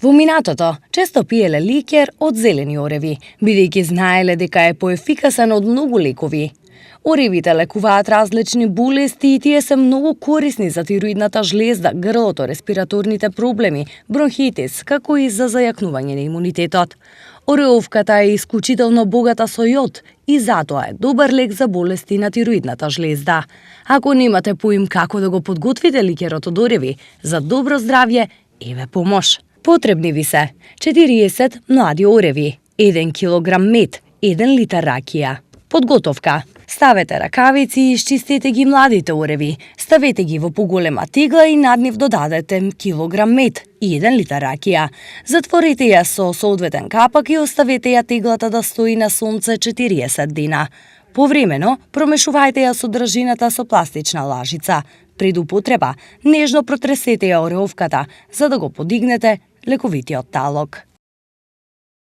Во минатото, често пиеле ликер од зелени ореви, бидејќи знаеле дека е поефикасен од многу лекови. Оревите лекуваат различни болести и тие се многу корисни за тироидната жлезда, грлото, респираторните проблеми, бронхитис, како и за зајакнување на имунитетот. Оревката е исклучително богата со јод и затоа е добар лек за болести на тироидната жлезда. Ако немате поим како да го подготвите ликерот од ореви за добро здравје, еве помош. Потребни ви се 40 млади ореви, 1 килограм мед, 1 литар ракија. Подготовка. Ставете ракавици и исчистете ги младите ореви. Ставете ги во поголема тегла и над нив додадете килограм мед и 1 литар ракија. Затворете ја со соодветен капак и оставете ја теглата да стои на сонце 40 дена. Повремено промешувајте ја содржината со пластична лажица. Пред употреба, нежно протресете ја оревката, за да го подигнете лековитиот талок.